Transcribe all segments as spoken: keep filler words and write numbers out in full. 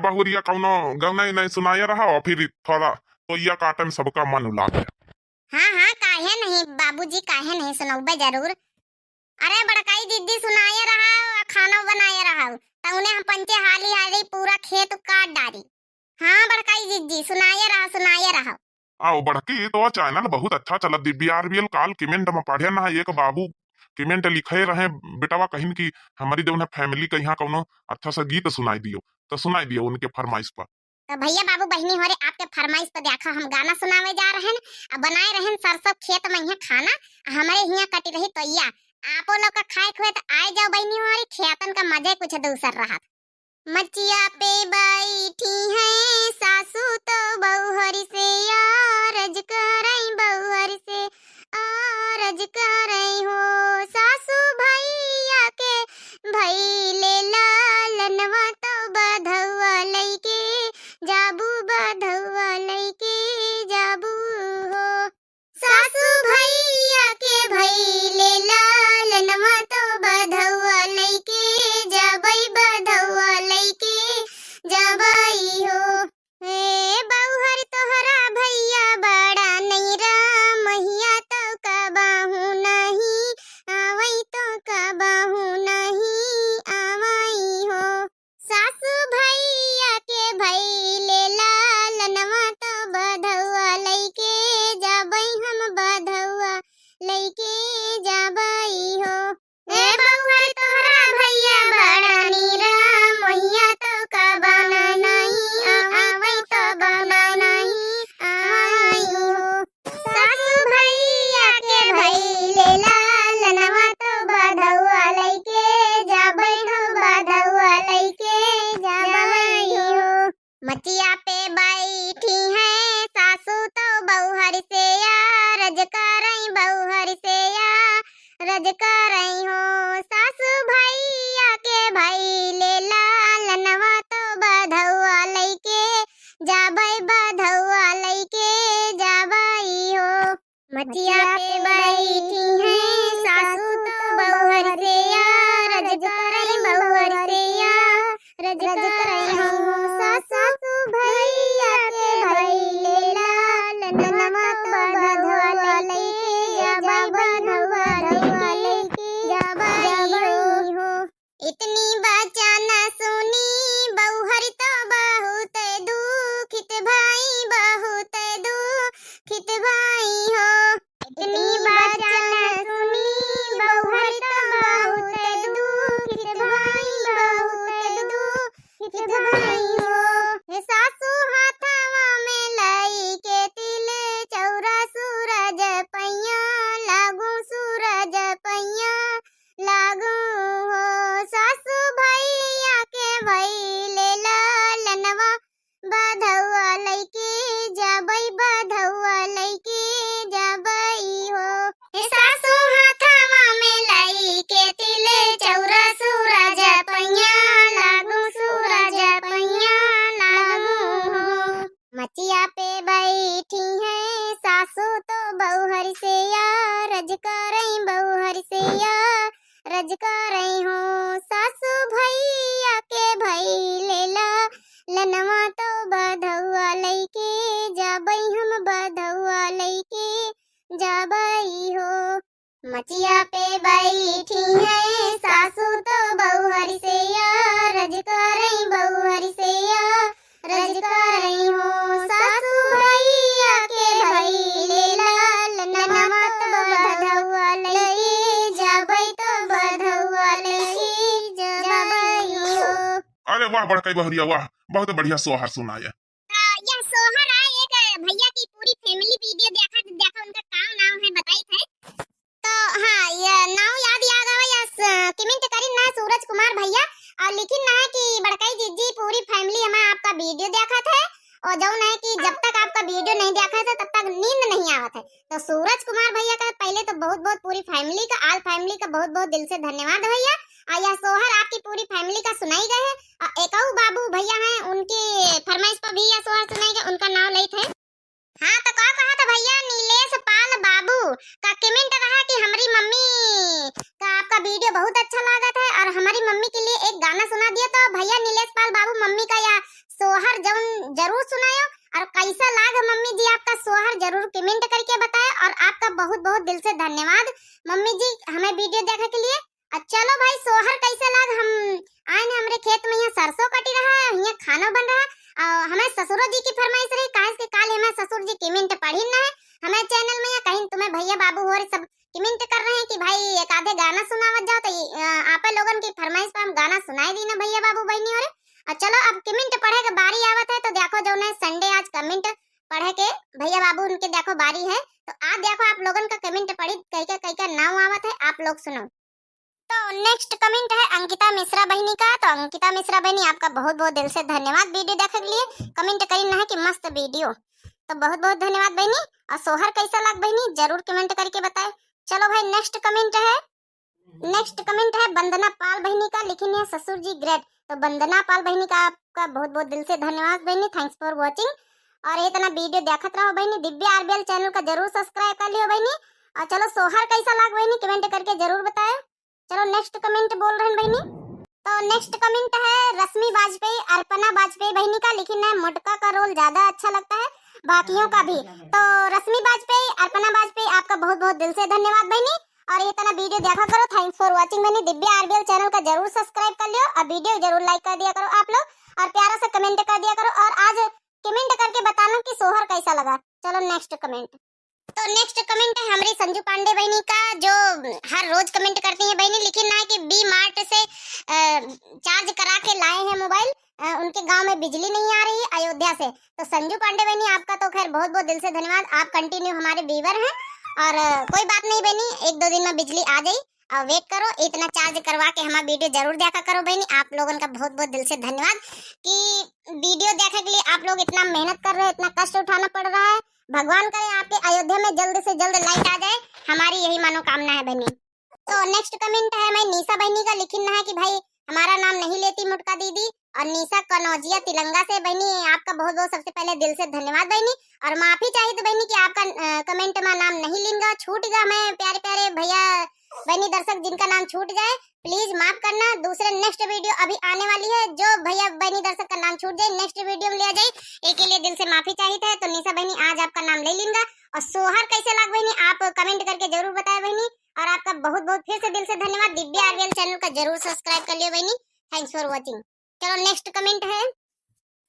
बहुरिया कौनो गौना ही नहीं सुनाए रहा, और फिर थोड़ा तोइया काटे में सबका मन उला गया। हाँ, हाँ, काहे नहीं बाबूजी, काहे नहीं सुनौबे जरूर। अरे बड़काई जिज्जी सुनाए रहा, खाना बनाए रहा, तौने हम पंचे हाली हाली पूरा खेत काट डारी। हाँ बड़काई जिज्जी सुनाए रहा, सुनाए रहा। आओ बड़की, तो channel बहुत अच्छा चलत दिव्या आरबीएल। काल comment में पढ़े ना, एक बाबू comment लिखे रहे, बेटवा कहिन कि हमारी जौन है family का यहाँ कौनो अच्छा सा गीत सुनाई दियो, तो सुनाई दियो उनके फरमाइश पर। तो भैया बाबू बहिनी हो रे, आपके फरमाइश पर देखा हम गाना सुनावे जा रहे हैं। अब बनाए रहे हैं सरसों खेत में यहाँ खाना, हमरे यहाँ कटी रही तोइया, आपो लोग का खाए खुए तो आए जाओ बहिनी हो रे, खेतन का मजे कुछ दूसर रहा। मचिया पे बैठी हैं सासू तो बउहर से या, रज करई बउहर से, आ रज करई हो। सासू भैया के भैले लालनवा तो बधौआ लइके जाबू, बधौआ लइके जाबू हो। सासू भैया के भैले लालनवा तो बधौआ लइके जाबई, बधौआ लइके जाबई हो। हे बउहर तोहरा भैया बड़ा नैरा महिया तो कबहू नहीं आवई, तो कबहू नहीं आवई हो। सासू भैया के भैले लालनवा तो बधौआ लइके जाबई हम, बधौआ लइके जाबई हो। ए बउहर तोहरा भैया बड़ा नैरा महिया तो कबहू नहीं आवई, तो कबहू नहीं आवई हो। सासू भैया के भैले लालनवा तो बधौआ लइके जाबई हो, बधौआ लइके जाबई हो। मचिया पे बैठी हैं सासू तो बउहर से या, रज करई बउहर से या, रज करई हो। सासू भैया के भैले लालनवा तो बधौआ लइके जाबई, बधौआ लइके जाबई हो। मचिया पे बैठी हैं सासू तो बउहर से या, रज करई बउहर से या, रज करई हो। सासू भैया के भैले लालनवा तो बधौआ लइके जाबई, बधौआ लइके जाबई हो। इतनी बचन सुनी बउहर तो बहुत दुखित भई, बहुत दुखित भई हो। इतनी बचन सुनी बउहर तो बहुत दुखित भई, बहुत दुखित भई हो। हे सासू हाथवा में लइके तिल चौरा सूरज पैया लागू, सूरज पैया लागू हो। सासू भैया के भैले लालनवा बधौआ लइके जाबई, बधौआ लइके जाबई हो। हे सासू हाथवा में लइके तिल चौरा सूरज पैया लागू, सूरज पैया लागू हो। मचिया पे बैठी हैं सासू तो बउहर से या, रज करई बउहर से या, रज करई हो। सासू भैया के भैले लालनवा तो बधौआ लइके जाबई हम, बधौआ लइके जाबई हो। मचिया पे बैठी हैं सासू तो बउहर से या, रज करई बउहर से या, रज करई हो। सासू भैया के भैले लालनवा तो बधौआ लइके जाबई, तो बधौआ लइके जाबई हो। अरे वाह बड़कई बहुरिया, वाह, बहुत बढ़िया सोहर सुनाए। तो यह सोहर है एक भैया की पूरी family video देखा, देखा उनका का नाम है बताई थे। तो हाँ, ये नाम याद, याद आवा, या स-, comment करिन ना सूरज कुमार भैया, और लिखिन ना कि बड़कई जिज्जी पूरी family हमार आपका video देखत है, और जौन है कि जब तक आपका video नहीं देखत है तब तक नींद नहीं आवत है। तो सूरज कुमार भैया का पहले तो बहुत बहुत पूरी family का, all family का बहुत बहुत दिल से धन्यवाद भैया। और यह सोहर आपकी पूरी family का सुनाई गए है, और एकऊ बाबू भैया हैं, उनकी फरमाइश पर भी यह सोहर सुनाई गए, उनका नाम लेत है। हाँ, तो का कहा था भैया नीलेश पाल बाबू का comment रहा कि हमारी मम्मी का आपका video बहुत अच्छा लागत है और हमारी मम्मी के लिए एक गाना सुना दिया। तो भैया नीलेश पाल बाबू, मम्मी का या बहुत बहुत दिल से धन्यवाद मम्मी जी हमें video देखे के लिए। आ चलो भाई, सोहर कैसे लाग? हम आए न, हमरे खेत में यहाँ सरसों कटी रहा है, यहाँ खानो बन रहा है। आ हमें ससुरो जी की फरमाइश रही, काहे से काल हमें ससुर जी comment पढ़ी ना है हमें channel में, या कहीं तुम्हें भैया बाबू हो रहे सब comment कर रहे हैं कि भाई एक आधे गाना सुनावत जाओ, तो ये, अ, आपे लोगन की फरमाइश पे हम गाना सुनाई दी ना भैया बाबू बहनी हो रहे। और चलो अब comment पढ़े के बारी आवत है, तो देखो जो उन्हें Sunday आज comment पढ़े के भैया बाबू उनके देखो बारी है, तो आज देखो आप लोगन का comment पढ़ी, कई का, कई का नाम आवत है, आप लोग सुनो। तो next comment है अंकिता मिश्रा बहनी का। तो अंकिता मिश्रा बहनी, आपका बहुत बहुत दिल से धन्यवाद video देखे के लिए। Comment करी ना है कि मस्त video, तो बहुत बहुत धन्यवाद बहनी। और सोहर कैसा लाग बहनी, जरूर comment करके बताए। चलो भाई, next comment है, next comment है वंदना पाल बहनी का, लिखिन है ससुर जी great। तो वंदना पाल बहनी का आपका बहुत बहुत दिल से धन्यवाद बहनी, thanks for watching। और इतना video देखत रहो बहनी, दिव्या आरबीएल channel का जरूर subscribe कर लियो बहनी। और चलो सोहर कैसा लाग बहनी, comment करके जरूर बताए। चलो next comment बोल रहे हैं बहनी। तो next comment है रश्मि वाजपेयी, अर्पणा वाजपेयी बहनी का, लिखिन है मोटका का role ज्यादा अच्छा लगता है बाकियों का भी। तो रश्मि वाजपेयी, अर्पणा वाजपेयी, आपका बहुत बहुत दिल से धन्यवाद बहनी। और ये तना video देखा करो, thanks for watching बहनी। दिव्या आरबीएल channel का जरूर subscribe कर लियो और video जरूर like कर दिया करो आप लोग और प्यारा सा comment कर दिया करो। और आज comment करके बताना कि सोहर कैसा लगा। चलो next comment। तो next comment है हमारी संजू पांडे बहनी का, जो हर रोज comment करती हैं बहनी, लेकिन ना है कि बी मार्ट से, अ, charge करा के लाए हैं mobile। अ, उनके गांव में बिजली नहीं आ रही अयोध्या से। तो संजू पांडे बहनी, आपका तो खैर बहुत बहुत दिल से धन्यवाद, आप continue हमारे viewer हैं। और, अ, कोई बात नहीं बहनी, एक दो दिन में बिजली आ जाई। और wait करो, इतना charge करवा के हमारा video जरूर देखा करो बहनी। आप लोगन का बहुत बहुत दिल से धन्यवाद कि video देखे के लिए आप लोग इतना मेहनत कर रहे हो, इतना कष्ट उठाना पड़ रहा है। भगवान करे आपके अयोध्या में जल्द से जल्द light आ जाए, हमारी यही मनोकामना है बहनी। तो next comment है मैं निशा बहनी का, लिखिन है कि भाई हमारा नाम नहीं लेती मोटका दीदी। और निशा कनौजिया तिलंगा से बहनी, आपका बहुत बहुत सबसे पहले दिल से धन्यवाद बहनी। और माफी चाहित बहनी कि आपका, अ, comment में नाम नहीं लिंगा, छूट गया हमें प्यारे प्यारे भैया बहनी दर्शक जिनका नाम छूट जाए, please माफ करना। दूसरे next video अभी आने वाली है, जो भैया बहनी दर्शक का नाम छूट जाए next video में लिया जाए, एक के लिए दिल से माफी चाहित है। तो निशा बहनी आज आपका नाम ले लिंगा। और सोहर कैसे लाग बहनी, आप comment करके जरूर बताए बहनी। और आपका बहुत बहुत फिर से दिल से धन्यवाद। दिव्या आरबीएल channel का जरूर subscribe कर लियो बहनी। Thanks for watching। चलो next comment है,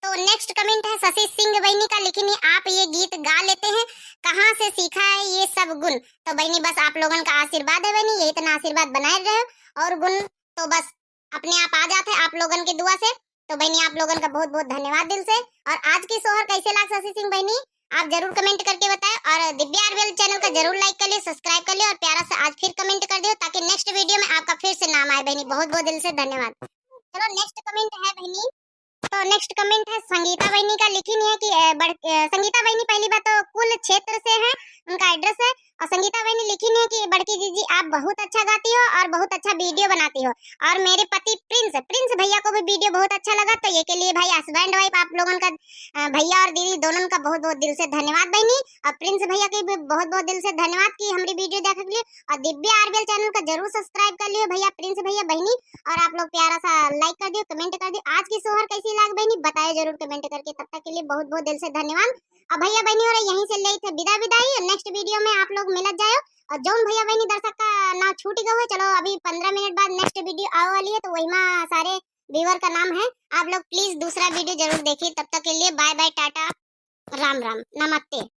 तो next comment है शशि सिंह बहनी का, लिखिन है आप ये गीत गा लेते हैं, कहाँ से सीखा है ये सब गुण? तो बहनी बस आप लोगन का आशीर्वाद है बहनी, ये इतना आशीर्वाद बनाए रहे और गुण तो बस अपने आप आ जात है आप लोगन के दुआ से। तो बहनी आप लोगन का बहुत बहुत धन्यवाद दिल से। और आज की सोहर कैसे लाग शशि सिंह बहनी, आप जरूर comment करके बताए और दिव्या आरबीएल channel का जरूर like कर लियो, subscribe कर लियो और प्यारा सा आज फिर comment कर दियो ताकि next video में आपका फिर से नाम आए बहनी। बहुत बहुत दिल से धन्यवाद। चलो next comment है बहनी, तो next comment है संगीता बहनी का, लिखिन है कि, अ, बड़-, अ, संगीता बहनी पहली बात तो कुल क्षेत्र से है, उनका address है। और संगीता बहनी लिखिन है कि बड़की जीजी आप बहुत अच्छा गाती हो और बहुत अच्छा video बनाती हो। और मेरे पति प्रिंस, प्रिंस भैया को भी video बहुत अच्छा लगा, तो ये के लिए भाई husband wife आप लोगन का, अ, भैया और दीदी दोनों का बहुत बहुत दिल से धन्यवाद बहनी। और प्रिंस भैया के भी बहुत बहुत दिल से धन्यवाद कि हमारी video देखे के लिए। और दिव्या आरबीएल channel का जरूर subscribe कर लियो भैया, प्रिंस भैया बहनी। और आप लोग प्यारा सा like कर दियो, comment कर दियो। आज की सोहर कैसी लाग बहनी बताए जरूर comment करके। तब तक के लिए बहुत बहुत दिल से धन्यवाद। अब भैया बहनी हो रहे यहीं से लेत है विदा विदाई। Next video में आप लोग मिलत जायो। और जौन भैया बहनी दर्शक का नाम छूट गए हुए, चलो अभी पन्द्रह मिनट बाद next video आवे वाली है, तो वही में सारे viewer का नाम है। आप लोग please दूसरा video जरूर देखिए। तब तक के लिए bye bye, टाटा, राम राम, नमस्ते।